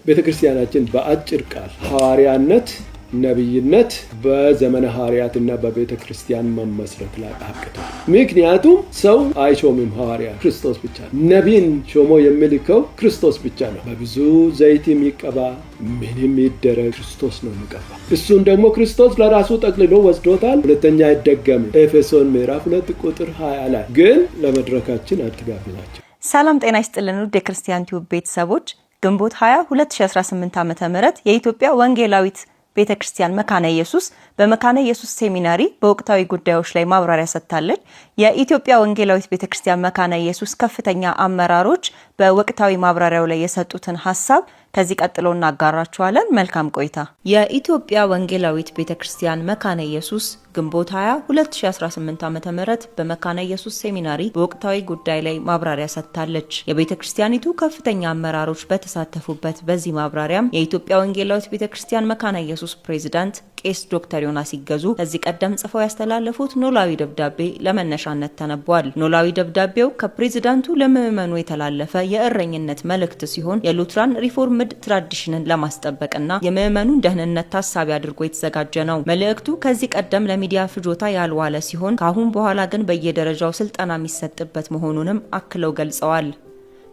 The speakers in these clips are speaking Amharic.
ቤተ ክርስቲያናችን በአጭር ቃል ሐዋርያነት፣ ነቢይነት በዘመነ ሐዋርያትና በቤተ ክርስቲያን መመስረት ላይ አብቅቷል። ምክንያቱም ሰው አይሾምም፣ ሐዋርያ ክርስቶስ ብቻ ነው። ነቢይን ሾሞ የሚልከው ክርስቶስ ብቻ ነው። በብዙ ዘይት የሚቀባ ምንም ይደረግ ክርስቶስ ነው የሚቀባ። እሱን ደግሞ ክርስቶስ ለራሱ ጠቅልሎ ወስዶታል። ሁለተኛ አይደገምም። ኤፌሶን ምዕራፍ 2 ቁጥር 20 ላይ ግን ለመድረካችን አትጋብዛቸው። ሰላም ጤና ይስጥልን ውድ የክርስቲያን ቲዩብ ቤተሰቦች፣ ግንቦት 20 2018 ዓ.ም የኢትዮጵያ ወንጌላዊት ቤተ ክርስቲያን መካነ ኢየሱስ በመካነ ኢየሱስ ሴሚናሪ በወቅታዊ ጉዳዮች ላይ ማብራሪያ ሰጥታለች። የኢትዮጵያ ወንጌላዊት ቤተ ክርስቲያን መካነ ኢየሱስ ከፍተኛ አመራሮች በወቅታዊ ማብራሪያው ላይ የሰጡትን ሀሳብ ከዚህ ቀጥሎ እናጋራችኋለን። መልካም ቆይታ። የኢትዮጵያ ወንጌላዊት ቤተ ክርስቲያን መካነ ኢየሱስ ግንቦት 20 2018 ዓ.ም በመካነ ኢየሱስ ሴሚናሪ በወቅታዊ ጉዳይ ላይ ማብራሪያ ሰጥታለች። የቤተ ክርስቲያኒቱ ከፍተኛ አመራሮች በተሳተፉበት በዚህ ማብራሪያም የኢትዮጵያ ወንጌላዊት ቤተ ክርስቲያን መካነ ኢየሱስ ፕሬዚዳንት ቄስ ዶክተር ዮናስ ይገዙ ከዚህ ቀደም ጽፈው ያስተላለፉት ኖላዊ ደብዳቤ ለመነሻነት ተነቧል። ኖላዊ ደብዳቤው ከፕሬዚዳንቱ ለምዕመኑ የተላለፈ የእረኝነት መልእክት ሲሆን የ Lutheran Reformed tradition ን ለማስጠበቅና የምዕመኑን ደህንነት ታሳቢ አድርጎ የተዘጋጀ ነው። መልእክቱ ከዚህ ቀደም ለሚዲያ ፍጆታ ያልዋለ ሲሆን ከአሁን በኋላ ግን በየደረጃው ስልጠና የሚሰጥበት መሆኑንም አክለው ገልጸዋል።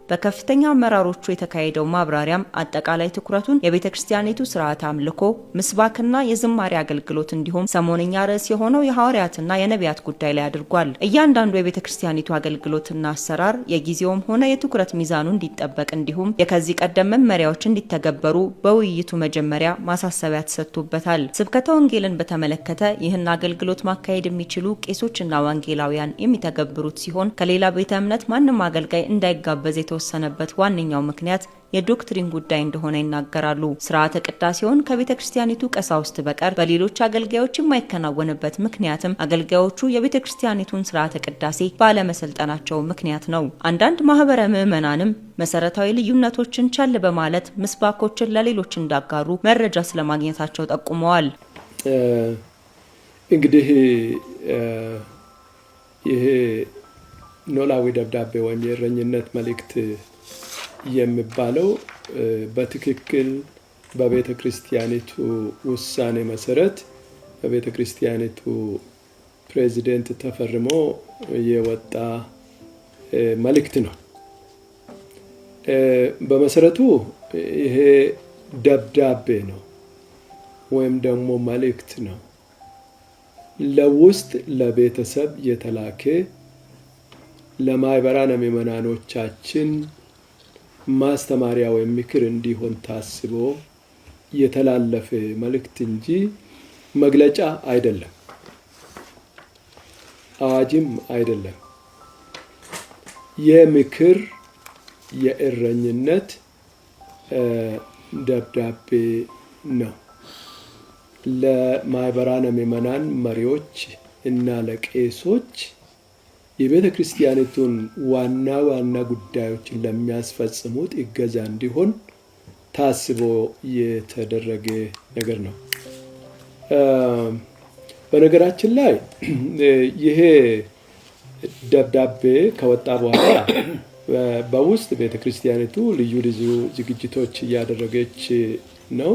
በከፍተኛ አመራሮቹ የተካሄደው ማብራሪያም አጠቃላይ ትኩረቱን የቤተ ክርስቲያኒቱ ስርዓት አምልኮ፣ ምስባክና የዝማሬ አገልግሎት እንዲሁም ሰሞንኛ ርዕስ የሆነው የሐዋርያትና የነቢያት ጉዳይ ላይ አድርጓል። እያንዳንዱ የቤተ ክርስቲያኒቱ አገልግሎትና አሰራር የጊዜውም ሆነ የትኩረት ሚዛኑ እንዲጠበቅ እንዲሁም የከዚህ ቀደም መመሪያዎች እንዲተገበሩ በውይይቱ መጀመሪያ ማሳሰቢያ ተሰጥቶበታል። ስብከተ ወንጌልን በተመለከተ ይህን አገልግሎት ማካሄድ የሚችሉ ቄሶችና ወንጌላውያን የሚተገብሩት ሲሆን ከሌላ ቤተ እምነት ማንም አገልጋይ እንዳይጋበዝ የተወሰነበት ዋነኛው ምክንያት የ doctrine ጉዳይ እንደሆነ ይናገራሉ። ስርዓተ ቅዳሴውን ከቤተ ክርስቲያኒቱ ቀሳውስት በቀር በሌሎች አገልጋዮች የማይከናወንበት ምክንያትም አገልጋዮቹ የቤተ ክርስቲያኒቱን ስርዓተ ቅዳሴ ባለመሰልጠናቸው ምክንያት ነው። አንዳንድ ማህበረ ምዕመናንም መሰረታዊ ልዩነቶችን ቸል በማለት ምስባኮችን ለሌሎች እንዳጋሩ መረጃ ስለማግኘታቸው ጠቁመዋል። እንግዲህ ይሄ ኖላዊ ደብዳቤ ወይም የእረኝነት መልእክት የሚባለው በትክክል በቤተ ክርስቲያኒቱ ውሳኔ መሰረት በቤተ ክርስቲያኒቱ ፕሬዚደንት ተፈርሞ የወጣ መልእክት ነው። በመሰረቱ ይሄ ደብዳቤ ነው ወይም ደግሞ መልእክት ነው። ለውስጥ ለቤተሰብ የተላከ፣ ለማህበራነ ምዕመናኖቻችን ማስተማሪያ ወይም ምክር እንዲሆን ታስቦ የተላለፈ መልእክት እንጂ መግለጫ አይደለም፣ አዋጅም አይደለም። የምክር የእረኝነት ደብዳቤ ነው። ለማህበራነ ምዕመናን መሪዎች እና ለቄሶች የቤተ ክርስቲያኒቱን ዋና ዋና ጉዳዮችን ለሚያስፈጽሙት እገዛ እንዲሆን ታስቦ የተደረገ ነገር ነው። በነገራችን ላይ ይሄ ደብዳቤ ከወጣ በኋላ በውስጥ ቤተ ክርስቲያኒቱ ልዩ ልዩ ዝግጅቶች እያደረገች ነው።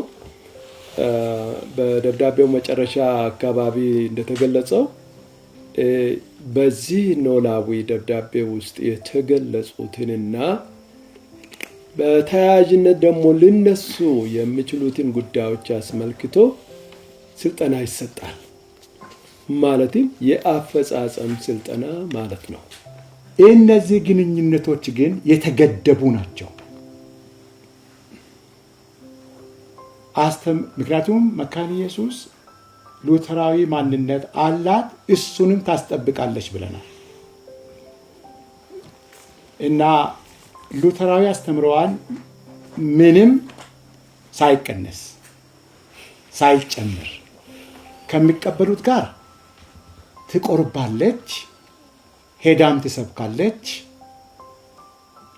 በደብዳቤው መጨረሻ አካባቢ እንደተገለጸው በዚህ ኖላዊ ደብዳቤ ውስጥ የተገለጹትንና በተያያዥነት ደግሞ ሊነሱ የሚችሉትን ጉዳዮች አስመልክቶ ስልጠና ይሰጣል። ማለትም የአፈጻጸም ስልጠና ማለት ነው። እነዚህ ግንኙነቶች ግን የተገደቡ ናቸው። ምክንያቱም መካነ ኢየሱስ ሉተራዊ ማንነት አላት፣ እሱንም ታስጠብቃለች ብለናል እና ሉተራዊ አስተምረዋን ምንም ሳይቀነስ ሳይጨምር ከሚቀበሉት ጋር ትቆርባለች፣ ሄዳም ትሰብካለች፣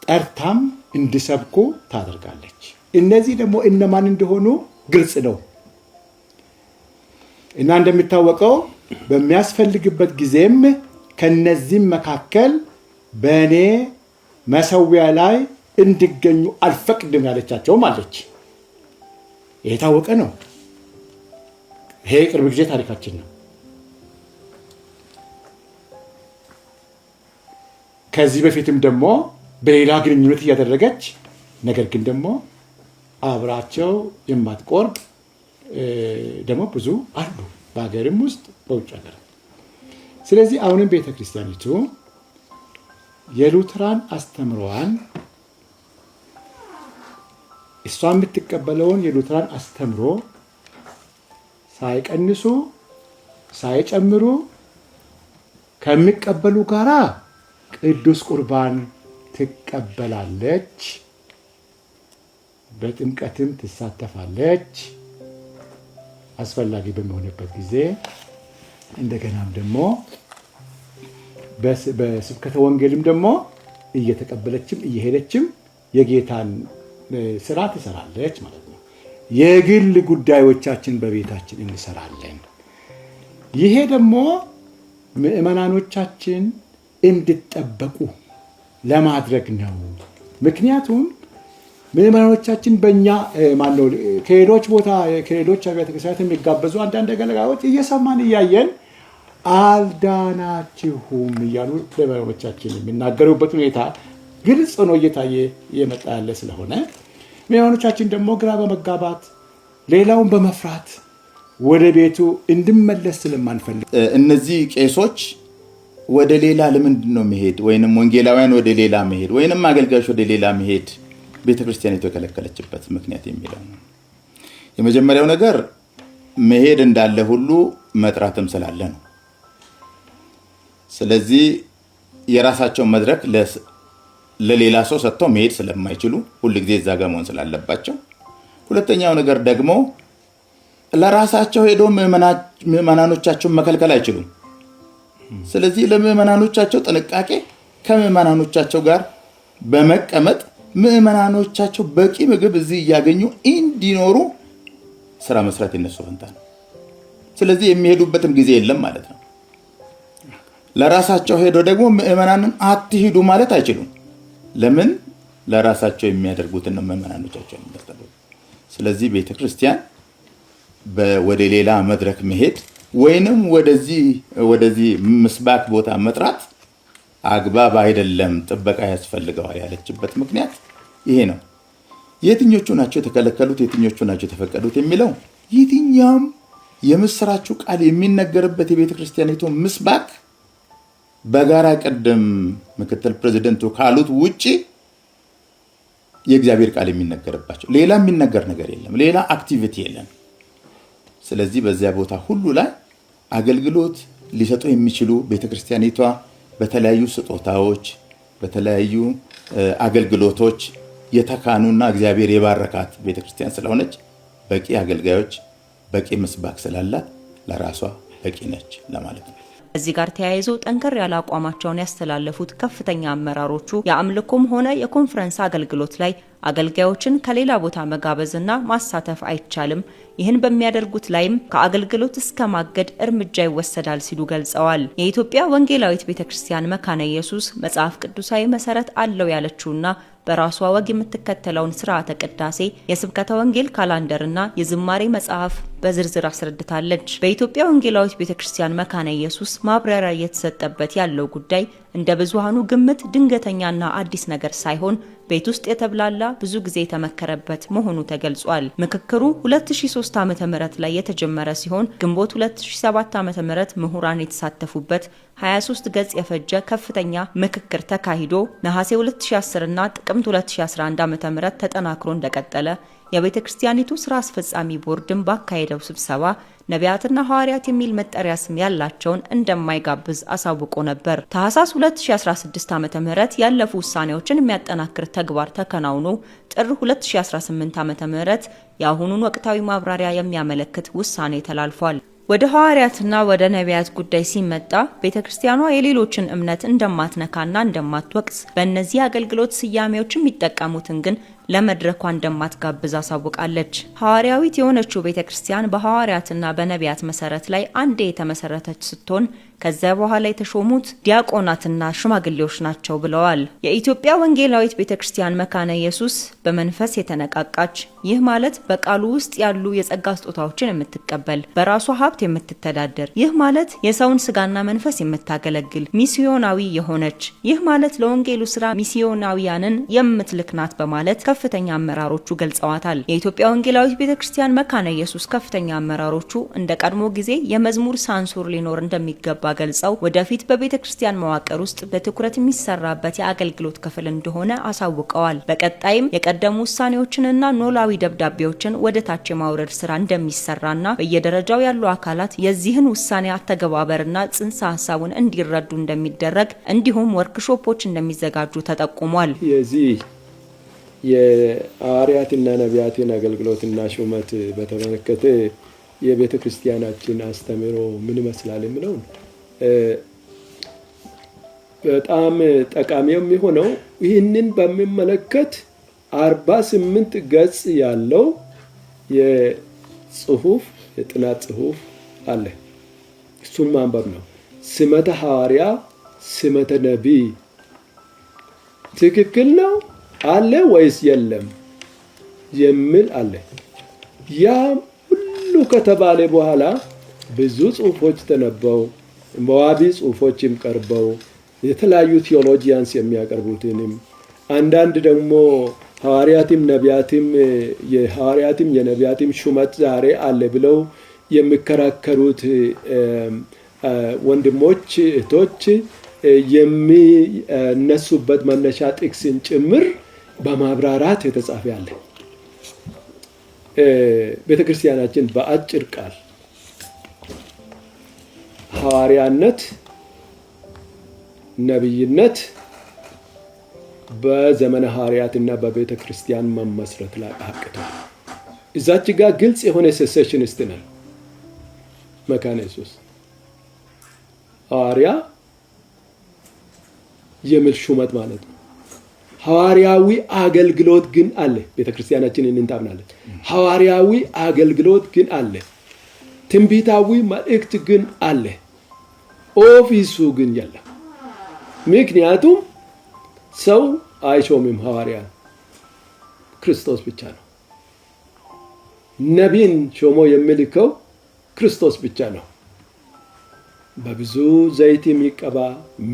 ጠርታም እንዲሰብኩ ታደርጋለች። እነዚህ ደግሞ እነማን እንደሆኑ ግልጽ ነው እና እንደሚታወቀው በሚያስፈልግበት ጊዜም ከነዚህም መካከል በእኔ መሰዊያ ላይ እንዲገኙ አልፈቅድም ያለቻቸውም አለች። ይሄ የታወቀ ነው። ይሄ የቅርብ ጊዜ ታሪካችን ነው። ከዚህ በፊትም ደግሞ በሌላ ግንኙነት እያደረገች ነገር ግን ደግሞ አብራቸው የማትቆርብ ደግሞ ብዙ አሉ፣ በሀገርም ውስጥ በውጭ ሀገርም። ስለዚህ አሁንም ቤተክርስቲያኒቱ የሉትራን አስተምሮዋን እሷ የምትቀበለውን የሉትራን አስተምሮ ሳይቀንሱ ሳይጨምሩ ከሚቀበሉ ጋራ ቅዱስ ቁርባን ትቀበላለች፣ በጥምቀትም ትሳተፋለች አስፈላጊ በሚሆንበት ጊዜ። እንደገናም ደግሞ በስብከተ ወንጌልም ደግሞ እየተቀበለችም እየሄደችም የጌታን ስራ ትሰራለች ማለት ነው። የግል ጉዳዮቻችን በቤታችን እንሰራለን። ይሄ ደግሞ ምዕመናኖቻችን እንዲጠበቁ ለማድረግ ነው። ምክንያቱም ምዕመናኖቻችን በእኛ ማነው ከሌሎች ቦታ ከሌሎች አብያተ ክርስቲያናት የሚጋበዙ አንዳንድ አገልጋዮች እየሰማን እያየን አልዳናችሁም እያሉ ለምዕመናኖቻችን የሚናገሩበት ሁኔታ ግልጽ ሆኖ እየታየ እየመጣ ያለ ስለሆነ ምዕመናኖቻችን ደግሞ ግራ በመጋባት ሌላውን በመፍራት ወደ ቤቱ እንድመለስ ስለማንፈልግ እነዚህ ቄሶች ወደ ሌላ ለምንድን ነው መሄድ ወይንም ወንጌላውያን ወደ ሌላ መሄድ ወይንም አገልጋዮች ወደ ሌላ መሄድ ቤተክርስቲያኒቱ የከለከለችበት ምክንያት የሚለው ነው። የመጀመሪያው ነገር መሄድ እንዳለ ሁሉ መጥራትም ስላለ ነው። ስለዚህ የራሳቸውን መድረክ ለሌላ ሰው ሰጥተው መሄድ ስለማይችሉ ሁልጊዜ እዛ ጋር መሆን ስላለባቸው፣ ሁለተኛው ነገር ደግሞ ለራሳቸው ሄዶ ምዕመናኖቻቸውን መከልከል አይችሉም። ስለዚህ ለምዕመናኖቻቸው ጥንቃቄ ከምዕመናኖቻቸው ጋር በመቀመጥ ምዕመናኖቻቸው በቂ ምግብ እዚህ እያገኙ እንዲኖሩ ስራ መስራት የነሱ ፈንታ ነው። ስለዚህ የሚሄዱበትም ጊዜ የለም ማለት ነው። ለራሳቸው ሄዶ ደግሞ ምዕመናንን አትሂዱ ማለት አይችሉም። ለምን? ለራሳቸው የሚያደርጉትን ነው ምዕመናኖቻቸው የሚያደርጉት። ስለዚህ ቤተክርስቲያን ወደ ሌላ መድረክ መሄድ ወይንም ወደዚህ ምስባክ ቦታ መጥራት አግባብ አይደለም፣ ጥበቃ ያስፈልገዋል ያለችበት ምክንያት ይሄ ነው። የትኞቹ ናቸው የተከለከሉት፣ የትኞቹ ናቸው የተፈቀዱት የሚለው የትኛውም የምስራቹ ቃል የሚነገርበት የቤተ ክርስቲያኒቱ ምስባክ በጋራ ቅድም ምክትል ፕሬዚደንቱ ካሉት ውጪ የእግዚአብሔር ቃል የሚነገርባቸው ሌላ የሚነገር ነገር የለም። ሌላ activity የለም። ስለዚህ በዚያ ቦታ ሁሉ ላይ አገልግሎት ሊሰጡ የሚችሉ ቤተክርስቲያኒቷ በተለያዩ ስጦታዎች በተለያዩ አገልግሎቶች የተካኑና እግዚአብሔር የባረካት ቤተክርስቲያን ስለሆነች በቂ አገልጋዮች በቂ ምስባክ ስላላት ለራሷ በቂ ነች ለማለት ነው። እዚህ ጋር ተያይዞ ጠንከር ያለ አቋማቸውን ያስተላለፉት ከፍተኛ አመራሮቹ የአምልኮም ሆነ የኮንፈረንስ አገልግሎት ላይ አገልጋዮችን ከሌላ ቦታ መጋበዝና ማሳተፍ አይቻልም፣ ይህን በሚያደርጉት ላይም ከአገልግሎት እስከ ማገድ እርምጃ ይወሰዳል ሲሉ ገልጸዋል። የኢትዮጵያ ወንጌላዊት ቤተክርስቲያን መካነ ኢየሱስ መጽሐፍ ቅዱሳዊ መሰረት አለው ያለችውና በራሷ ወግ የምትከተለውን ስርዓተ ቅዳሴ፣ የስብከተ ወንጌል ካላንደርና የዝማሬ መጽሐፍ በዝርዝር አስረድታለች። በኢትዮጵያ ወንጌላዊት ቤተክርስቲያን መካነ ኢየሱስ ማብራሪያ እየተሰጠበት ያለው ጉዳይ እንደ ብዙሃኑ ግምት ድንገተኛና አዲስ ነገር ሳይሆን ቤት ውስጥ የተብላላ ብዙ ጊዜ የተመከረበት መሆኑ ተገልጿል። ምክክሩ 2003 ዓ.ም ላይ የተጀመረ ሲሆን ግንቦት 2007 ዓ.ም ምሁራን የተሳተፉበት 23 ገጽ የፈጀ ከፍተኛ ምክክር ተካሂዶ ነሐሴ 2010 እና ጥቅምት 2011 ዓ.ም ተጠናክሮ እንደቀጠለ የቤተ ክርስቲያኒቱ ስራ አስፈጻሚ ቦርድን ባካሄደው ስብሰባ ነቢያትና ሐዋርያት የሚል መጠሪያ ስም ያላቸውን እንደማይጋብዝ አሳውቆ ነበር። ታህሳስ 2016 ዓ.ም ያለፉ ውሳኔዎችን የሚያጠናክር ተግባር ተከናውኖ ጥር 2018 ዓ.ም የአሁኑን ወቅታዊ ማብራሪያ የሚያመለክት ውሳኔ ተላልፏል። ወደ ሐዋርያትና ወደ ነቢያት ጉዳይ ሲመጣ ቤተ ክርስቲያኗ የሌሎችን እምነት እንደማትነካና እንደማትወቅስ በእነዚህ አገልግሎት ስያሜዎች የሚጠቀሙትን ግን ለመድረኳ እንደማትጋብዝ አሳውቃለች። ሐዋርያዊት የሆነችው ቤተ ክርስቲያን በሐዋርያትና በነቢያት መሰረት ላይ አንዴ የተመሰረተች ስትሆን ከዚያ በኋላ የተሾሙት ዲያቆናትና ሽማግሌዎች ናቸው ብለዋል። የኢትዮጵያ ወንጌላዊት ቤተ ክርስቲያን መካነ ኢየሱስ በመንፈስ የተነቃቃች፣ ይህ ማለት በቃሉ ውስጥ ያሉ የጸጋ ስጦታዎችን የምትቀበል፣ በራሷ ሀብት የምትተዳደር፣ ይህ ማለት የሰውን ስጋና መንፈስ የምታገለግል፣ ሚስዮናዊ የሆነች፣ ይህ ማለት ለወንጌሉ ስራ ሚስዮናዊያንን የምትልክ ናት በማለት ከፍተኛ አመራሮቹ ገልጸዋታል። የኢትዮጵያ ወንጌላዊት ቤተ ክርስቲያን መካነ ኢየሱስ ከፍተኛ አመራሮቹ እንደ ቀድሞ ጊዜ የመዝሙር ሳንሱር ሊኖር እንደሚገባ ገልጸው ወደፊት በቤተ ክርስቲያን መዋቅር ውስጥ በትኩረት የሚሰራበት የአገልግሎት ክፍል እንደሆነ አሳውቀዋል። በቀጣይም የቀደሙ ውሳኔዎችንና ኖላዊ ደብዳቤዎችን ወደ ታች የማውረድ ስራ እንደሚሰራና በየደረጃው ያሉ አካላት የዚህን ውሳኔ አተገባበርና ጽንሰ ሀሳቡን እንዲረዱ እንደሚደረግ እንዲሁም ወርክሾፖች እንደሚዘጋጁ ተጠቁሟል። የዚህ የሐዋርያትና ነቢያትን አገልግሎትና ሹመት በተመለከተ የቤተ ክርስቲያናችን አስተምህሮ ምን ይመስላል የሚለውን በጣም ጠቃሚ የሚሆነው ይህንን በሚመለከት 48 ገጽ ያለው የጽሁፍ የጥናት ጽሁፍ አለ። እሱን ማንበብ ነው። ስመተ ሐዋርያ፣ ስመተ ነቢይ ትክክል ነው አለ ወይስ የለም የሚል አለ። ያ ሁሉ ከተባለ በኋላ ብዙ ጽሁፎች ተነበው መዋቢ ጽሁፎችም ቀርበው የተለያዩ theologians የሚያቀርቡትንም አንዳንድ ደግሞ ሐዋርያትም ነቢያትም የሐዋርያትም የነቢያትም ሹመት ዛሬ አለ ብለው የሚከራከሩት ወንድሞች እህቶች የሚነሱበት መነሻ ጥቅስን ጭምር በማብራራት የተጻፈ አለ። ቤተክርስቲያናችን በአጭር ቃል ሐዋርያነት፣ ነቢይነት በዘመነ ሐዋርያትና በቤተ ክርስቲያን መመስረት ላይ አብቅቷል። እዛች ጋር ግልጽ የሆነ cessationist ነን። መካነ ኢየሱስ ሐዋርያ የሚል ሹመት ማለት ነው። ሐዋርያዊ አገልግሎት ግን አለ። ቤተ ክርስቲያናችን ይህንን ታምናለች። ሐዋርያዊ አገልግሎት ግን አለ። ትንቢታዊ መልእክት ግን አለ። Office ኡ ግን የለም። ምክንያቱም ሰው አይሾምም ሐዋርያን፣ ክርስቶስ ብቻ ነው። ነቢን ሾሞ የሚልከው ክርስቶስ ብቻ ነው። በብዙ ዘይት የሚቀባ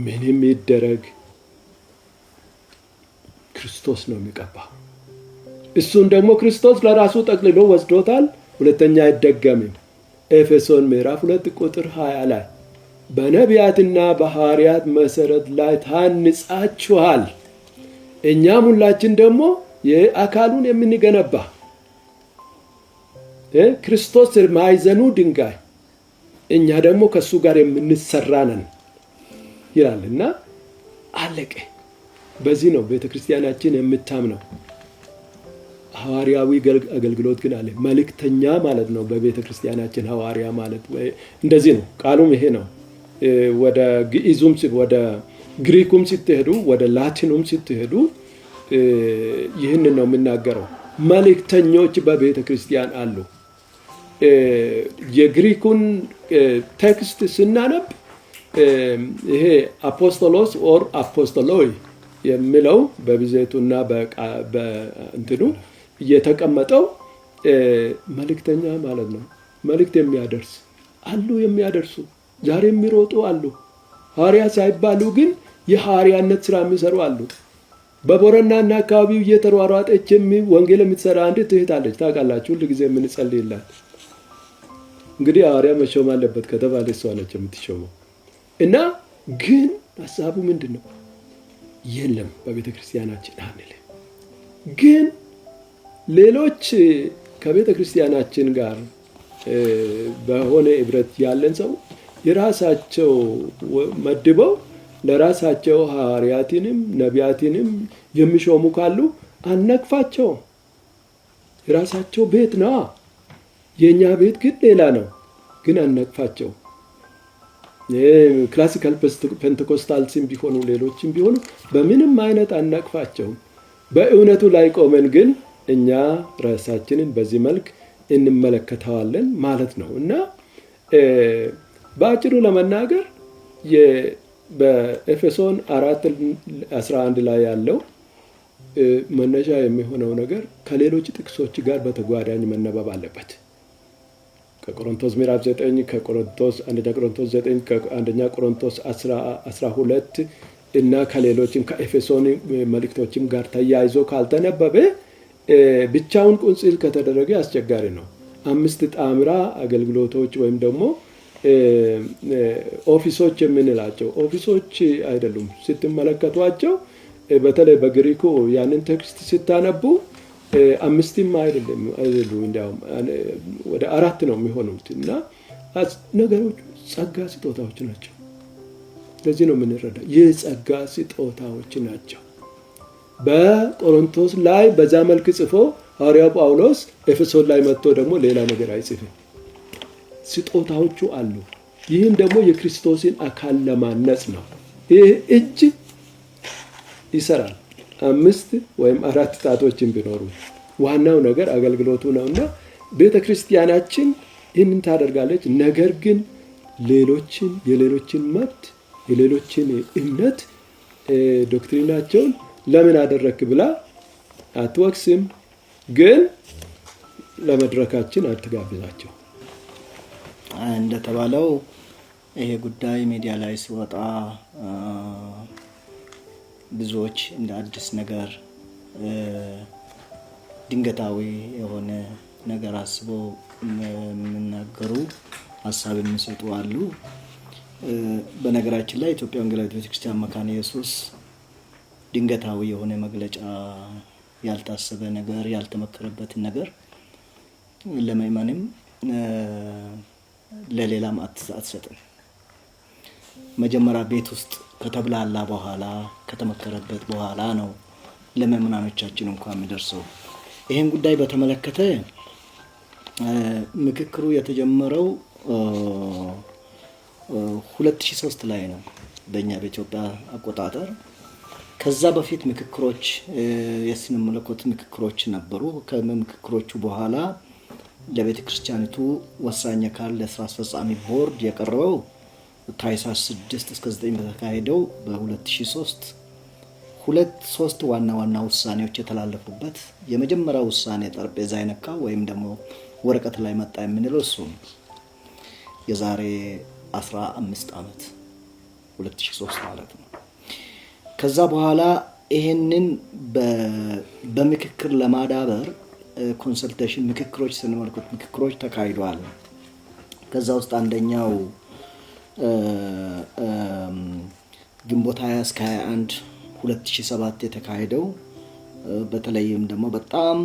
ምንም ይደረግ ክርስቶስ ነው የሚቀባ። እሱን ደግሞ ክርስቶስ ለራሱ ጠቅልሎ ወስዶታል። ሁለተኛ አይደገምም። ኤፌሶን ምዕራፍ 2 ቁጥር 20 ላይ በነቢያትና በሐዋርያት መሰረት ላይ ታንጻችኋል፣ እኛም ሁላችን ደግሞ የአካሉን የምንገነባ ክርስቶስ ማዕዘኑ ድንጋይ፣ እኛ ደግሞ ከእሱ ጋር የምንሰራ ነን ይላል እና አለቀ። በዚህ ነው ቤተክርስቲያናችን የምታምነው። ሐዋርያዊ አገልግሎት ግን አለ። መልእክተኛ ማለት ነው። በቤተክርስቲያናችን ሐዋርያ ማለት እንደዚህ ነው። ቃሉም ይሄ ነው። ወደ ግዕዙም ወደ ግሪኩም ስትሄዱ ወደ ላቲኑም ስትሄዱ ይህንን ነው የምናገረው። መልእክተኞች በቤተ ክርስቲያን አሉ። የግሪኩን text ስናነብ ይሄ አፖስቶሎስ or አፖስቶሎይ የሚለው በብዜቱና በእንትኑ የተቀመጠው መልእክተኛ ማለት ነው። መልእክት የሚያደርስ አሉ፣ የሚያደርሱ ዛሬ የሚሮጡ አሉ። ሐዋርያ ሳይባሉ ግን የሐዋርያነት ስራ የሚሰሩ አሉ። በቦረናና አካባቢው እየተሯሯጠች ወንጌል የምትሰራ አንዲት እህት አለች። ታውቃላችሁ፣ ሁል ጊዜ የምንጸልይላት። እንግዲህ ሐዋርያ መሾም አለበት ከተባለ እሷ ነች የምትሾመው። እና ግን ሀሳቡ ምንድን ነው? የለም በቤተ ክርስቲያናችን አንልም። ግን ሌሎች ከቤተ ክርስቲያናችን ጋር በሆነ ህብረት ያለን ሰው የራሳቸው መድበው ለራሳቸው ሐዋርያትንም ነቢያትንም የሚሾሙ ካሉ አነቅፋቸውም። የራሳቸው ቤት ነዋ። የእኛ ቤት ግን ሌላ ነው። ግን አነቅፋቸው። Classical Pentecostals ም ቢሆኑ ሌሎችም ቢሆኑ በምንም አይነት አናቅፋቸውም። በእውነቱ ላይ ቆመን ግን እኛ ራሳችንን በዚህ መልክ እንመለከተዋለን ማለት ነው። እና በአጭሩ ለመናገር በኤፌሶን 4:11 ላይ ያለው መነሻ የሚሆነው ነገር ከሌሎች ጥቅሶች ጋር በተጓዳኝ መነበብ አለበት። ከቆሮንቶስ ምዕራፍ 9፣ ከቆሮንቶስ አንደኛ ቆሮንቶስ 9፣ ከአንደኛ ቆሮንቶስ 12 እና ከሌሎችም ከኤፌሶን መልእክቶችም ጋር ተያይዞ ካልተነበበ፣ ብቻውን ቁንጽል ከተደረገ አስቸጋሪ ነው። አምስት ጣምራ አገልግሎቶች ወይም ደግሞ office ኦች የምንላቸው office ኦች አይደሉም። ስትመለከቷቸው፣ በተለይ በግሪኩ ያንን text ስታነቡ አምስትም አይደለም አይደሉ፣ እንዲያውም ወደ አራት ነው የሚሆኑት እና ነገሮቹ ጸጋ ስጦታዎች ናቸው። ለዚህ ነው የምንረዳ፣ የጸጋ ስጦታዎች ናቸው። በቆሮንቶስ ላይ በዛ መልክ ጽፎ ሐዋርያው ጳውሎስ ኤፌሶን ላይ መጥቶ ደግሞ ሌላ ነገር አይጽፍም። ስጦታዎቹ አሉ። ይህም ደግሞ የክርስቶስን አካል ለማነጽ ነው። ይህ እጅ ይሰራል። አምስት ወይም አራት ጣቶችን ቢኖሩ ዋናው ነገር አገልግሎቱ ነውና ቤተ ክርስቲያናችን ይህንን ታደርጋለች። ነገር ግን ሌሎችን፣ የሌሎችን መብት፣ የሌሎችን እምነት፣ doctrine ኣቸውን ለምን አደረክ ብላ አትወቅስም። ግን ለመድረካችን አትጋብዛቸው። እንደተባለው ይሄ ጉዳይ ሚዲያ ላይ ሲወጣ ብዙዎች እንደ አዲስ ነገር፣ ድንገታዊ የሆነ ነገር አስበው የሚናገሩ፣ ሀሳብ የሚሰጡ አሉ። በነገራችን ላይ ኢትዮጵያ ወንጌላዊት ቤተክርስቲያን መካነ ኢየሱስ ድንገታዊ የሆነ መግለጫ፣ ያልታሰበ ነገር፣ ያልተመከረበትን ነገር ለምእመንም ለሌላም አትሰጥም። መጀመሪያ ቤት ውስጥ ከተብላላ በኋላ፣ ከተመከረበት በኋላ ነው ለምእመናኖቻችን እንኳን የሚደርሰው። ይህን ጉዳይ በተመለከተ ምክክሩ የተጀመረው 2003 ላይ ነው በእኛ በኢትዮጵያ አቆጣጠር። ከዛ በፊት ምክክሮች፣ የስነ መለኮት ምክክሮች ነበሩ። ከምክክሮቹ በኋላ ለቤተ ክርስቲያኒቱ ወሳኝ አካል ለስራ አስፈጻሚ ቦርድ የቀረበው ታህሳስ 6 እስከ 9 በተካሄደው በ2003 ሁለት ሶስት ዋና ዋና ውሳኔዎች የተላለፉበት፣ የመጀመሪያው ውሳኔ ጠረጴዛ የነካው ወይም ደግሞ ወረቀት ላይ መጣ የምንለው እሱ ነው። የዛሬ 15 ዓመት 2003 ማለት ነው። ከዛ በኋላ ይሄንን በምክክር ለማዳበር consultation ምክክሮች፣ ስነ መለኮት ምክክሮች ተካሂደዋል። ከዛ ውስጥ አንደኛው ግንቦት 20 እስከ 21 2007 የተካሄደው፣ በተለይም ደግሞ በጣም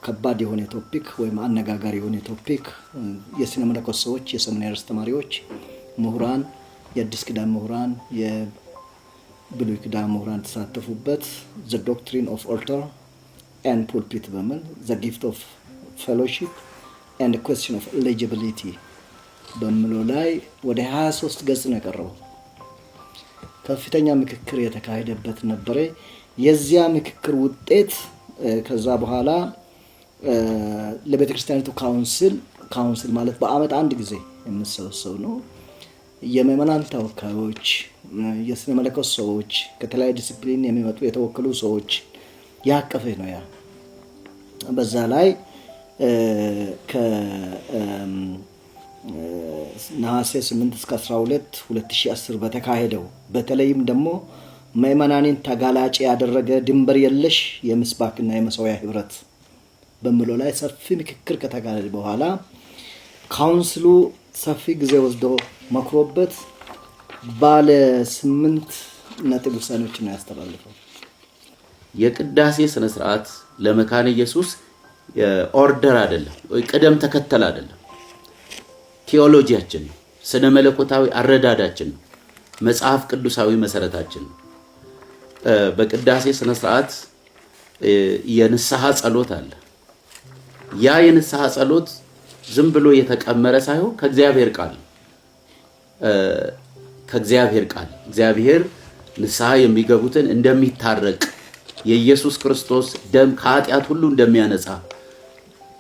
ከባድ የሆነ topic ወይም አነጋጋሪ የሆነ topic የስነ መለኮት ሰዎች፣ የ seminary አስተማሪዎች፣ ምሁራን፣ የአዲስ ኪዳን ምሁራን፣ የብሉይ ኪዳን ምሁራን የተሳተፉበት "The Doctrine of Altar and Pulpit" በሚል፣ "The Gift of Fellowship and Question of Eligibility" በሚለው ላይ ወደ 23 ገጽ ነው የቀረበው። ከፍተኛ ምክክር የተካሄደበት ነበረ። የዚያ ምክክር ውጤት ከዛ በኋላ ለቤተ ክርስቲያኒቱ council፣ council ማለት በአመት አንድ ጊዜ የሚሰበሰብ ነው። የምዕመናን ተወካዮች፣ የስነ መለኮት ሰዎች፣ ከተለያዩ ዲስፕሊን የሚመጡ የተወከሉ ሰዎች ያቀፈ ነው። ያ በዛ ላይ ከነሐሴ 8 እስከ 12 2010 በተካሄደው፣ በተለይም ደግሞ ምዕመናንን ተጋላጭ ያደረገ ድንበር የለሽ የምስባክና የመሰዊያ ህብረት በሚለው ላይ ሰፊ ምክክር ከተካሄደ በኋላ council ኡ ሰፊ ጊዜ ወስዶ መክሮበት ባለ 8 ነጥብ ውሳኔዎችን ነው ያስተላለፈው። የቅዳሴ ስነ ስርዓት ለመካነ ኢየሱስ order አይደለም፣ ወይ ቅደም ተከተል አይደለም። ቴዎሎጂያችን ነው፣ ስነ መለኮታዊ አረዳዳችን ነው፣ መጽሐፍ ቅዱሳዊ መሰረታችን ነው። በቅዳሴ ስነ ስርዓት የንስሐ ጸሎት አለ። ያ የንስሐ ጸሎት ዝም ብሎ የተቀመረ ሳይሆን ከእግዚአብሔር ቃል፣ ከእግዚአብሔር ቃል እግዚአብሔር ንስሐ የሚገቡትን እንደሚታረቅ፣ የኢየሱስ ክርስቶስ ደም ከኃጢአት ሁሉ እንደሚያነጻ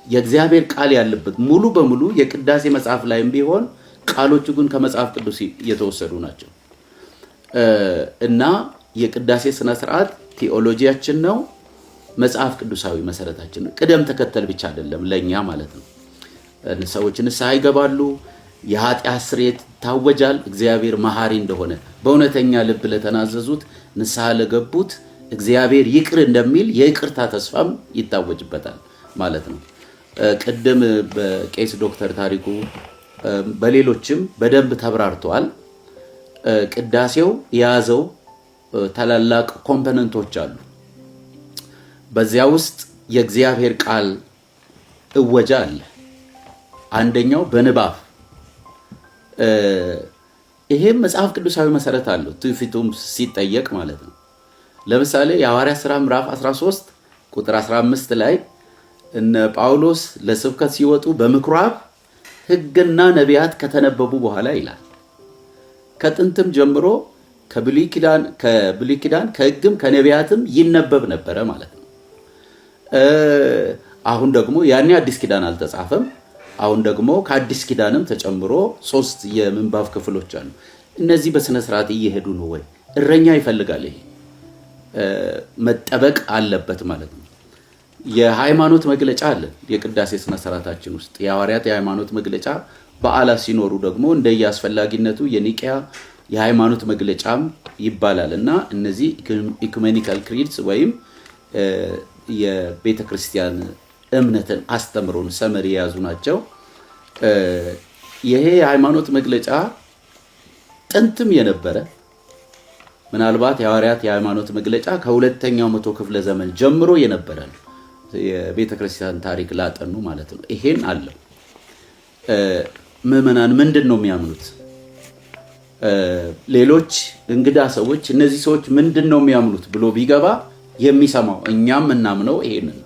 የእግዚአብሔር ቃል ያለበት፣ ሙሉ በሙሉ የቅዳሴ መጽሐፍ ላይም ቢሆን ቃሎቹ ግን ከመጽሐፍ ቅዱስ የተወሰዱ ናቸው እና የቅዳሴ ስነ ስርዓት ቴዎሎጂያችን ነው፣ መጽሐፍ ቅዱሳዊ መሰረታችን ነው። ቅደም ተከተል ብቻ አይደለም ለእኛ ማለት ነው። ሰዎች ንስሐ ይገባሉ፣ የኃጢአት ስርየት ይታወጃል። እግዚአብሔር መሐሪ እንደሆነ በእውነተኛ ልብ ለተናዘዙት ንስሐ ለገቡት እግዚአብሔር ይቅር እንደሚል የይቅርታ ተስፋም ይታወጅበታል ማለት ነው። ቅድም በቄስ ዶክተር ታሪኩ በሌሎችም በደንብ ተብራርተዋል። ቅዳሴው የያዘው ታላላቅ component ኦች አሉ። በዚያ ውስጥ የእግዚአብሔር ቃል እወጃ አለ። አንደኛው በንባብ፣ ይሄም መጽሐፍ ቅዱሳዊ መሰረት አለው፣ ትውፊቱም ሲጠየቅ ማለት ነው። ለምሳሌ የሐዋርያት ሥራ ምዕራፍ 13 ቁጥር 15 ላይ እነ ጳውሎስ ለስብከት ሲወጡ በምኩራብ ሕግና ነቢያት ከተነበቡ በኋላ ይላል። ከጥንትም ጀምሮ ከብሉይ ኪዳን ከሕግም ከነቢያትም ይነበብ ነበረ ማለት ነው። አሁን ደግሞ ያኔ አዲስ ኪዳን አልተጻፈም። አሁን ደግሞ ከአዲስ ኪዳንም ተጨምሮ 3 የምንባብ ክፍሎች አሉ። እነዚህ በስነ ስርዓት እየሄዱ ነው ወይ? እረኛ ይፈልጋል። ይሄ መጠበቅ አለበት ማለት ነው። የሃይማኖት መግለጫ አለ የቅዳሴ ስነ ስርዓታችን ውስጥ። የሐዋርያት የሃይማኖት መግለጫ በዓላት ሲኖሩ ደግሞ እንደየአስፈላጊነቱ የኒቂያ የሃይማኖት መግለጫም ይባላል እና እነዚህ ecumenical creeds ወይም የቤተ ክርስቲያን እምነትን አስተምሮን summary የያዙ ናቸው። ይሄ የሃይማኖት መግለጫ ጥንትም የነበረ፣ ምናልባት የሐዋርያት የሃይማኖት መግለጫ ከሁለተኛው መቶ ክፍለ ዘመን ጀምሮ የነበረ ነው። የቤተ ክርስቲያን ታሪክ ላጠኑ ማለት ነው። ይሄን አለው። ምዕመናን ምንድን ነው የሚያምኑት? ሌሎች እንግዳ ሰዎች እነዚህ ሰዎች ምንድን ነው የሚያምኑት ብሎ ቢገባ የሚሰማው እኛም እናምነው ይሄንን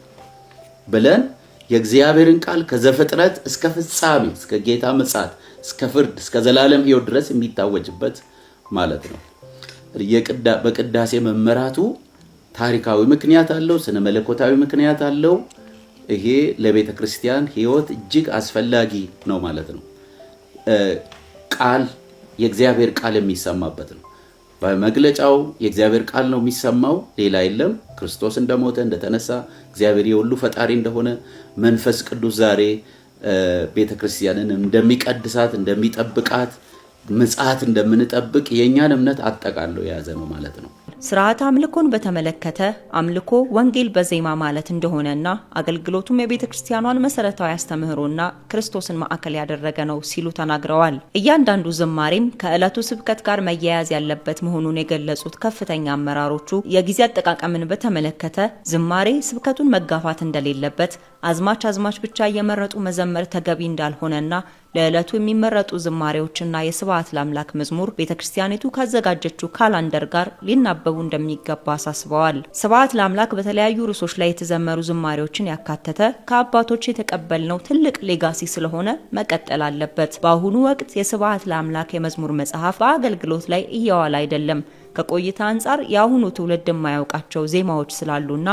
ብለን የእግዚአብሔርን ቃል ከዘፍጥረት እስከ ፍጻሜ፣ እስከ ጌታ ምጽአት፣ እስከ ፍርድ፣ እስከ ዘላለም ሕይወት ድረስ የሚታወጅበት ማለት ነው። በቅዳሴ መመራቱ ታሪካዊ ምክንያት አለው፣ ስነ መለኮታዊ ምክንያት አለው። ይሄ ለቤተ ክርስቲያን ሕይወት እጅግ አስፈላጊ ነው ማለት ነው። ቃል የእግዚአብሔር ቃል የሚሰማበት ነው። በመግለጫው የእግዚአብሔር ቃል ነው የሚሰማው፣ ሌላ የለም። ክርስቶስ እንደሞተ፣ እንደተነሳ፣ እግዚአብሔር የሁሉ ፈጣሪ እንደሆነ፣ መንፈስ ቅዱስ ዛሬ ቤተ ክርስቲያንን እንደሚቀድሳት፣ እንደሚጠብቃት፣ ምጽአት እንደምንጠብቅ የእኛን እምነት አጠቃሎ የያዘ ነው ማለት ነው። ስርዓተ አምልኮን በተመለከተ አምልኮ ወንጌል በዜማ ማለት እንደሆነና አገልግሎቱም የቤተ ክርስቲያኗን መሰረታዊ አስተምህሮና ክርስቶስን ማዕከል ያደረገ ነው ሲሉ ተናግረዋል። እያንዳንዱ ዝማሬም ከዕለቱ ስብከት ጋር መያያዝ ያለበት መሆኑን የገለጹት ከፍተኛ አመራሮቹ የጊዜ አጠቃቀምን በተመለከተ ዝማሬ ስብከቱን መጋፋት እንደሌለበት፣ አዝማች አዝማች ብቻ እየመረጡ መዘመር ተገቢ እንዳልሆነና ለዕለቱ የሚመረጡ ዝማሬዎችና የስብሐት ለአምላክ መዝሙር ቤተክርስቲያኒቱ ካዘጋጀችው calendar ጋር ሊናበቡ እንደሚገባ አሳስበዋል። ስብሐት ለአምላክ በተለያዩ ርዕሶች ላይ የተዘመሩ ዝማሬዎችን ያካተተ ከአባቶች የተቀበልነው ትልቅ legacy ስለሆነ መቀጠል አለበት። በአሁኑ ወቅት የስብሐት ለአምላክ የመዝሙር መጽሐፍ በአገልግሎት ላይ እየዋለ አይደለም። ከቆይታ አንጻር የአሁኑ ትውልድ የማያውቃቸው ዜማዎች ስላሉና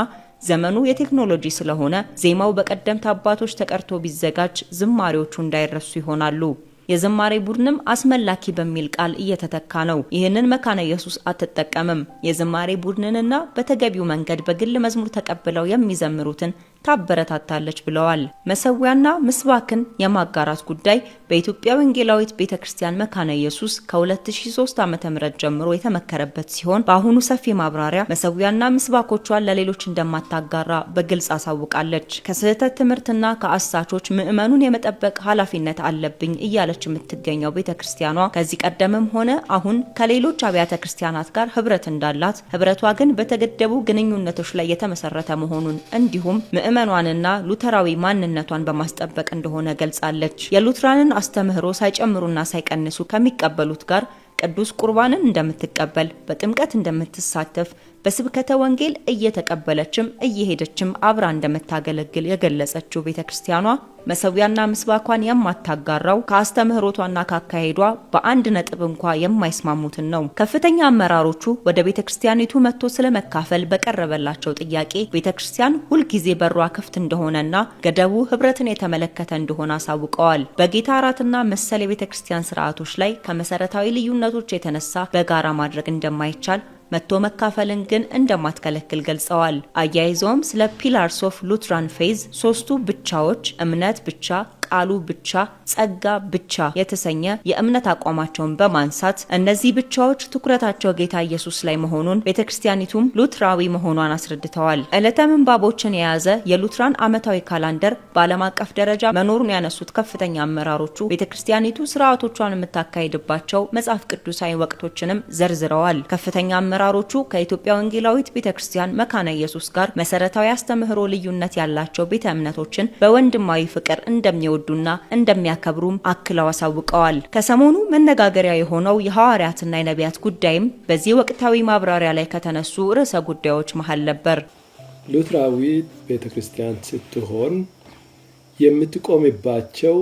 ዘመኑ የቴክኖሎጂ ስለሆነ ዜማው በቀደምት አባቶች ተቀርቶ ቢዘጋጅ ዝማሬዎቹ እንዳይረሱ ይሆናሉ። የዝማሬ ቡድንም አስመላኪ በሚል ቃል እየተተካ ነው። ይህንን መካነ ኢየሱስ አትጠቀምም። የዝማሬ ቡድንንና በተገቢው መንገድ በግል መዝሙር ተቀብለው የሚዘምሩትን ታበረታታለች ብለዋል። መሰዊያና ምስባክን የማጋራት ጉዳይ በኢትዮጵያ ወንጌላዊት ቤተክርስቲያን መካነ ኢየሱስ ከ2003 ዓ.ም ጀምሮ የተመከረበት ሲሆን በአሁኑ ሰፊ ማብራሪያ መሰዊያና ምስባኮቿን ለሌሎች እንደማታጋራ በግልጽ አሳውቃለች። ከስህተት ትምህርትና ከአሳቾች ምዕመኑን የመጠበቅ ኃላፊነት አለብኝ እያለች የምትገኘው ቤተክርስቲያኗ ከዚህ ቀደምም ሆነ አሁን ከሌሎች አብያተ ክርስቲያናት ጋር ህብረት እንዳላት፣ ህብረቷ ግን በተገደቡ ግንኙነቶች ላይ የተመሰረተ መሆኑን እንዲሁም ምዕመኗንና ሉተራዊ ማንነቷን በማስጠበቅ እንደሆነ ገልጻለች። የሉትራንን አስተምህሮ ሳይጨምሩና ሳይቀንሱ ከሚቀበሉት ጋር ቅዱስ ቁርባንን እንደምትቀበል፣ በጥምቀት እንደምትሳተፍ፣ በስብከተ ወንጌል እየተቀበለችም እየሄደችም አብራ እንደምታገለግል የገለጸችው ቤተ ክርስቲያኗ መሰዊያና ምስባኳን የማታጋራው ከአስተምህሮቷና ካካሄዷ በአንድ ነጥብ እንኳ የማይስማሙትን ነው። ከፍተኛ አመራሮቹ ወደ ቤተ ክርስቲያኒቱ መጥቶ ስለመካፈል በቀረበላቸው ጥያቄ ቤተ ክርስቲያን ሁልጊዜ በሯ ክፍት እንደሆነና ገደቡ ህብረትን የተመለከተ እንደሆነ አሳውቀዋል። በጌታ እራትና መሰል የቤተ ክርስቲያን ስርዓቶች ላይ ከመሰረታዊ ልዩነቶች የተነሳ በጋራ ማድረግ እንደማይቻል፣ መጥቶ መካፈልን ግን እንደማትከለክል ገልጸዋል። አያይዘውም ስለ pillars of Lutheran faith፣ ሶስቱ ብቻዎች፣ እምነት ብቻ፣ ቃሉ ብቻ፣ ጸጋ ብቻ የተሰኘ የእምነት አቋማቸውን በማንሳት እነዚህ ብቻዎች ትኩረታቸው ጌታ ኢየሱስ ላይ መሆኑን፣ ቤተ ክርስቲያኒቱም ሉትራዊ መሆኗን አስረድተዋል። ዕለተ ምንባቦችን የያዘ የሉትራን ዓመታዊ calendar በዓለም አቀፍ ደረጃ መኖሩን ያነሱት ከፍተኛ አመራሮቹ ቤተ ክርስቲያኒቱ ስርዓቶቿን የምታካሂድባቸው መጽሐፍ ቅዱሳዊ ወቅቶችንም ዘርዝረዋል። ከፍተኛ አመራሮቹ ከኢትዮጵያ ወንጌላዊት ቤተ ክርስቲያን መካነ ኢየሱስ ጋር መሰረታዊ አስተምህሮ ልዩነት ያላቸው ቤተ እምነቶችን በወንድማዊ ፍቅር እንደሚወዱና እንደሚያከብሩም አክለው አሳውቀዋል። ከሰሞኑ መነጋገሪያ የሆነው የሐዋርያትና የነቢያት ጉዳይም በዚህ ወቅታዊ ማብራሪያ ላይ ከተነሱ ርዕሰ ጉዳዮች መሀል ነበር። ሉትራዊ ቤተ ክርስቲያን ስትሆን የምትቆምባቸው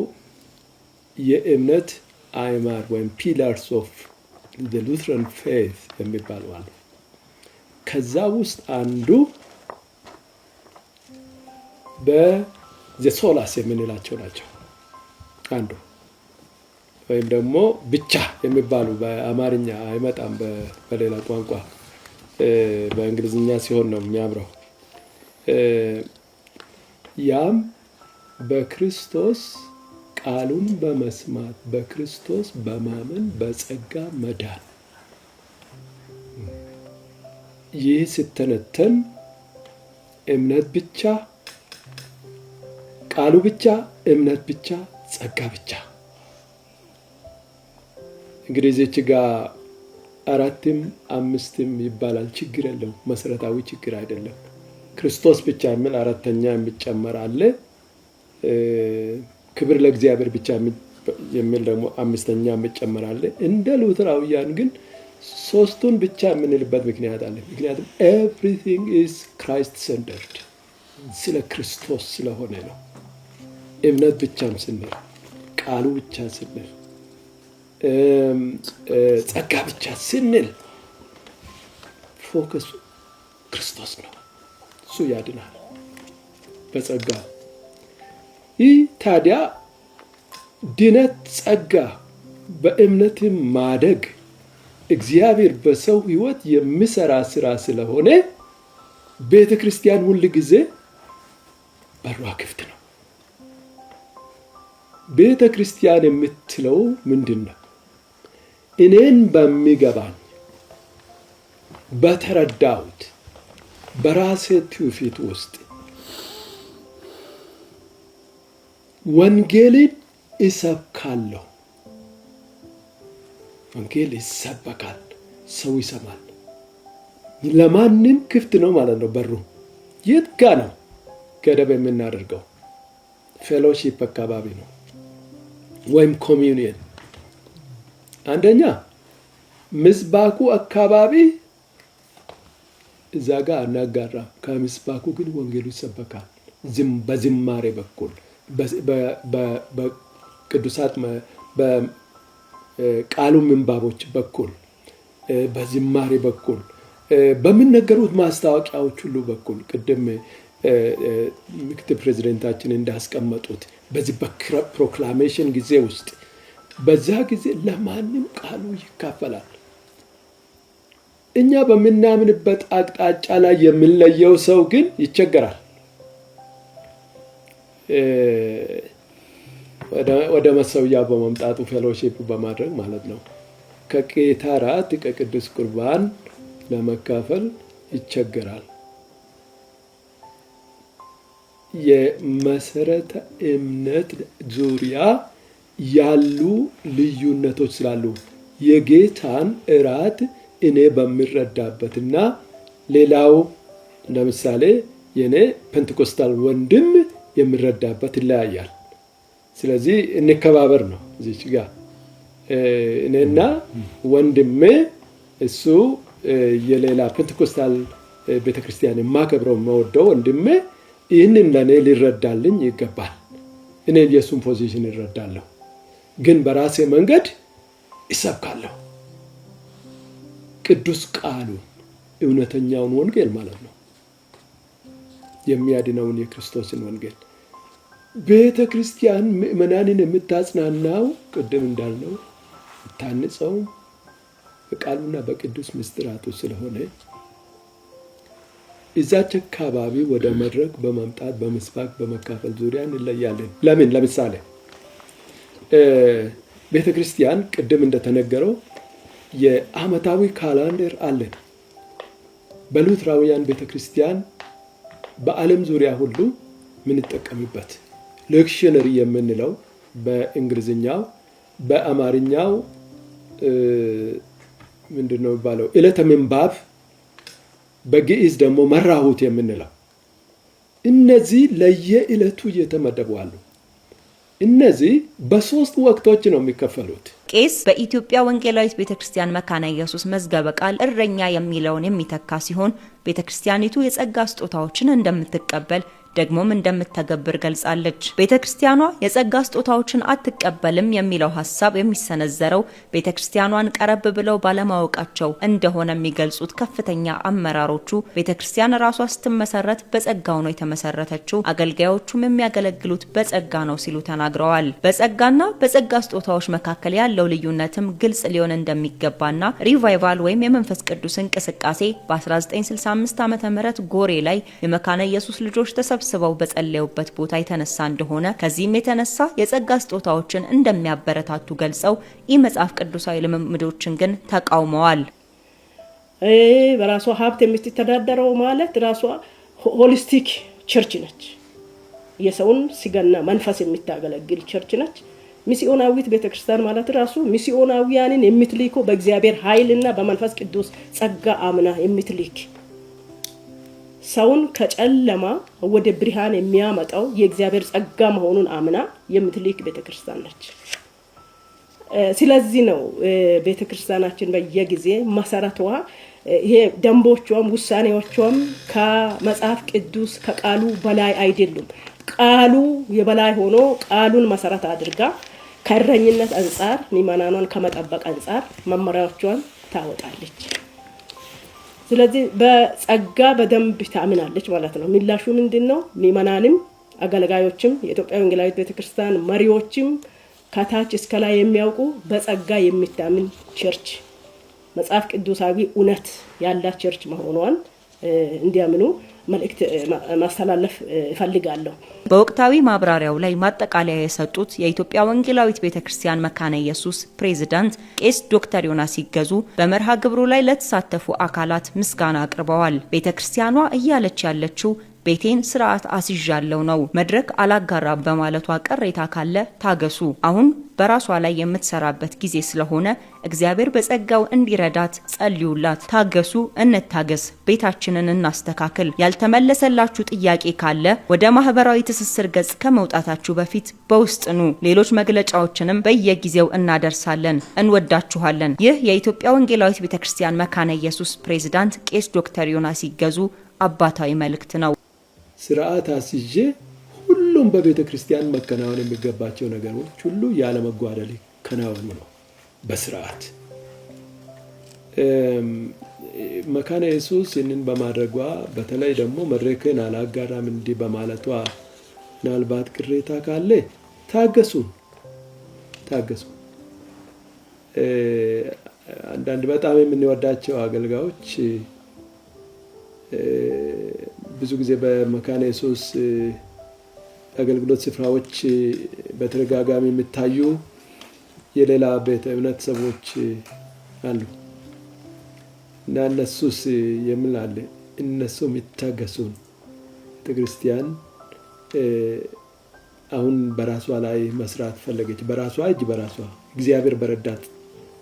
የእምነት አዕማድ ወይም pillars of Lutheran faith የሚባሉ አሉ። ከዛ ውስጥ አንዱ በ the solas የምንላቸው ናቸው። አንዱ ወይም ደግሞ ብቻ የሚባሉ፣ በአማርኛ አይመጣም፣ በሌላ ቋንቋ በእንግሊዝኛ ሲሆን ነው የሚያምረው። ያም በክርስቶስ ቃሉን በመስማት በክርስቶስ በማመን በጸጋ መዳን። ይህ ሲተነተን እምነት ብቻ፣ ቃሉ ብቻ፣ እምነት ብቻ፣ ጸጋ ብቻ። እንግዲህ እዚች ጋ አራትም አምስትም ይባላል። ችግር የለውም። መሰረታዊ ችግር አይደለም። ክርስቶስ ብቻ የሚል አራተኛ የሚጨመር አለ። ክብር ለእግዚአብሔር ብቻ የሚል ደግሞ አምስተኛ የሚጨመር አለ። እንደ ሉተራውያን ግን ሶስቱን ብቻ የምንልበት ምክንያት አለ። ምክንያቱም everything is Christ centered፣ ስለ ክርስቶስ ስለሆነ ነው። እምነት ብቻም ስንል፣ ቃሉ ብቻ ስንል፣ ጸጋ ብቻ ስንል focus ኡ ክርስቶስ ነው። እሱ ያድናል በጸጋ። ይህ ታዲያ ድነት፣ ጸጋ፣ በእምነትም ማደግ እግዚአብሔር በሰው ሕይወት የሚሰራ ስራ ስለሆነ ቤተ ክርስቲያን ሁል ጊዜ በሯ ክፍት ነው። ቤተ ክርስቲያን የምትለው ምንድን ነው? እኔን በሚገባኝ፣ በተረዳሁት፣ በራሴ ትውፊት ውስጥ ወንጌልን እሰብካለሁ። ወንጌል ይሰበካል፣ ሰው ይሰማል። ለማንም ክፍት ነው ማለት ነው በሩ። የት ጋ ነው ገደብ የምናደርገው? Fellowship አካባቢ ነው ወይም communion። አንደኛ ምስባኩ አካባቢ እዛ ጋር አናጋራም። ከምስባኩ ግን ወንጌሉ ይሰበካል። በዝማሬ በኩል፣ በቅዱሳት በቃሉ ምንባቦች በኩል፣ በዝማሬ በኩል፣ በሚነገሩት ማስታወቂያዎች ሁሉ በኩል፣ ቅድም ምክትል ፕሬዚደንታችን እንዳስቀመጡት በዚህ በ proclamation ጊዜ ውስጥ በዛ ጊዜ ለማንም ቃሉ ይካፈላል። እኛ በምናምንበት አቅጣጫ ላይ የሚለየው ሰው ግን ይቸገራል። ወደ መሰዊያ በመምጣቱ fellowship በማድረግ ማለት ነው። ከጌታ ራት፣ ከቅዱስ ቁርባን ለመካፈል ይቸገራል። የመሰረተ እምነት ዙሪያ ያሉ ልዩነቶች ስላሉ የጌታን እራት እኔ በምረዳበትና ሌላው፣ ለምሳሌ የኔ ፔንቴኮስታል ወንድም የሚረዳበት ይለያያል። ስለዚህ እንከባበር ነው። እዚች ጋ እኔና ወንድሜ እሱ የሌላ ፔንቴኮስታል ቤተክርስቲያን የማከብረው የምወደው ወንድሜ ይህንን ለእኔ ሊረዳልኝ ይገባል። እኔ የእሱን position እረዳለሁ፣ ግን በራሴ መንገድ እሰብካለሁ። ቅዱስ ቃሉን እውነተኛውን ወንጌል ማለት ነው፣ የሚያድነውን የክርስቶስን ወንጌል። ቤተ ክርስቲያን ምእመናንን የምታጽናናው ቅድም እንዳልነው የምታንጸው በቃሉና በቅዱስ ምስጢራቱ ስለሆነ እዛች አካባቢ ወደ መድረክ በመምጣት በመስባክ በመካፈል ዙሪያ እንለያለን። ለምን? ለምሳሌ ቤተ ክርስቲያን ቅድም እንደተነገረው የዓመታዊ calendar አለን። በሉትራውያን ቤተ ክርስቲያን በዓለም ዙሪያ ሁሉ የምንጠቀምበት lectionary የምንለው በእንግሊዝኛው፣ በአማርኛው ምንድን ነው የሚባለው? ዕለተ ምንባብ፣ በግዕዝ ደግሞ መራሁት የምንለው እነዚህ ለየዕለቱ እየተመደቡ አሉ። እነዚህ በሶስት ወቅቶች ነው የሚከፈሉት። ቄስ በኢትዮጵያ ወንጌላዊት ቤተክርስቲያን መካነ ኢየሱስ መዝገበ ቃል እረኛ የሚለውን የሚተካ ሲሆን ቤተክርስቲያኒቱ የጸጋ ስጦታዎችን እንደምትቀበል ደግሞም እንደምትተገብር ገልጻለች። ቤተክርስቲያኗ የጸጋ ስጦታዎችን አትቀበልም የሚለው ሀሳብ የሚሰነዘረው ቤተክርስቲያኗን ቀረብ ብለው ባለማወቃቸው እንደሆነ የሚገልጹት ከፍተኛ አመራሮቹ ቤተክርስቲያን ራሷ ስትመሰረት በጸጋው ነው የተመሰረተችው፣ አገልጋዮቹም የሚያገለግሉት በጸጋ ነው ሲሉ ተናግረዋል። በጸጋና በጸጋ ስጦታዎች መካከል ያለው ልዩነትም ግልጽ ሊሆን እንደሚገባና revival ወይም የመንፈስ ቅዱስ እንቅስቃሴ በ1965 ዓ.ም ጎሬ ላይ የመካነ ኢየሱስ ልጆች ተሰብስበው በጸለዩበት ቦታ የተነሳ እንደሆነ፣ ከዚህም የተነሳ የጸጋ ስጦታዎችን እንደሚያበረታቱ ገልጸው ኢ መጽሐፍ ቅዱሳዊ ልምምዶችን ግን ተቃውመዋል። በራሷ ሀብት የምትተዳደረው ማለት ራሷ holistic church ነች። የሰውን ስጋና መንፈስ የምታገለግል church ነች። ሚስዮናዊት ቤተክርስቲያን ማለት ራሱ ሚስዮናዊያንን የምትልከው በእግዚአብሔር ኃይልና በመንፈስ ቅዱስ ጸጋ አምና የምትልክ፣ ሰውን ከጨለማ ወደ ብርሃን የሚያመጣው የእግዚአብሔር ጸጋ መሆኑን አምና የምትልክ ቤተክርስቲያን ነች። ስለዚህ ነው ቤተክርስቲያናችን በየጊዜ መሰረቷ ይሄ ደንቦቿም ውሳኔዎቿም ከመጽሐፍ ቅዱስ ከቃሉ በላይ አይደሉም። ቃሉ የበላይ ሆኖ ቃሉን መሰረት አድርጋ ከእረኝነት አንጻር፣ ምዕመናኗን ከመጠበቅ አንጻር መመሪያዎቿን ታወጣለች። ስለዚህ በጸጋ በደንብ ታምናለች ማለት ነው። ምላሹ ምንድን ነው? ምዕመናንም አገልጋዮችም የኢትዮጵያ ወንጌላዊት ቤተክርስቲያን መሪዎችም ከታች እስከ ላይ የሚያውቁ በጸጋ የሚታምን church፣ መጽሐፍ ቅዱሳዊ እውነት ያላት church መሆኗን እንዲያምኑ መልእክት ማስተላለፍ እፈልጋለሁ። በወቅታዊ ማብራሪያው ላይ ማጠቃለያ የሰጡት የኢትዮጵያ ወንጌላዊት ቤተ ክርስቲያን መካነ ኢየሱስ ፕሬዝዳንት ቄስ ዶክተር ዮናስ ሲገዙ በመርሃ ግብሩ ላይ ለተሳተፉ አካላት ምስጋና አቅርበዋል። ቤተ ክርስቲያኗ እያለች ያለችው ቤቴን ስርዓት አስይዣለሁ ነው። መድረክ አላጋራም በማለቷ ቅሬታ ካለ ታገሱ። አሁን በራሷ ላይ የምትሰራበት ጊዜ ስለሆነ እግዚአብሔር በጸጋው እንዲረዳት ጸልዩላት። ታገሱ፣ እንታገስ፣ ቤታችንን እናስተካክል። ያልተመለሰላችሁ ጥያቄ ካለ ወደ ማህበራዊ ትስስር ገጽ ከመውጣታችሁ በፊት በውስጥ ኑ። ሌሎች መግለጫዎችንም በየጊዜው እናደርሳለን። እንወዳችኋለን። ይህ የኢትዮጵያ ወንጌላዊት ቤተክርስቲያን መካነ ኢየሱስ ፕሬዝዳንት ቄስ ዶክተር ዮናስ ይገዙ አባታዊ መልእክት ነው። ስርዓት አስይዤ ሁሉም በቤተ ክርስቲያን መከናወን የሚገባቸው ነገሮች ሁሉ ያለመጓደል ይከናወኑ ነው በስርዓት። መካነ ኢየሱስ ይህንን በማድረጓ፣ በተለይ ደግሞ መድረክን አላጋራም እንዲህ በማለቷ ምናልባት ቅሬታ ካለ ታገሱ፣ ታገሱ። አንዳንድ በጣም የምንወዳቸው አገልጋዮች ብዙ ጊዜ በመካነ ኢየሱስ አገልግሎት ስፍራዎች በተደጋጋሚ የሚታዩ የሌላ ቤተ እምነት ሰዎች አሉ እና እነሱስ የሚል አለ። እነሱም ይታገሱን። ቤተክርስቲያን አሁን በራሷ ላይ መስራት ፈለገች። በራሷ እጅ፣ በራሷ እግዚአብሔር በረዳት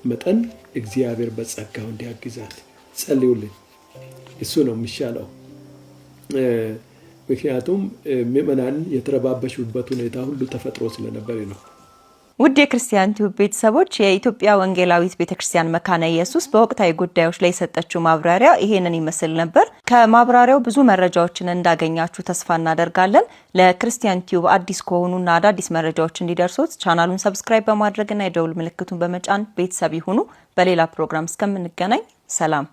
መጠን እግዚአብሔር በጸጋው እንዲያግዛት ጸልዩልኝ። እሱ ነው የሚሻለው። ምክንያቱም ምዕመናን የተረባበሹበት ሁኔታ ሁሉ ተፈጥሮ ስለነበር ነው። ውድ የክርስቲያን ቲዩብ ቤተሰቦች፣ የኢትዮጵያ ወንጌላዊት ቤተክርስቲያን መካነ ኢየሱስ በወቅታዊ ጉዳዮች ላይ የሰጠችው ማብራሪያ ይሄንን ይመስል ነበር። ከማብራሪያው ብዙ መረጃዎችን እንዳገኛችሁ ተስፋ እናደርጋለን። ለክርስቲያን ቲዩብ አዲስ ከሆኑና አዳዲስ መረጃዎች እንዲደርሶት ቻናሉን subscribe በማድረግና የደውል ምልክቱን በመጫን ቤተሰብ ይሁኑ። በሌላ ፕሮግራም እስከምንገናኝ ሰላም።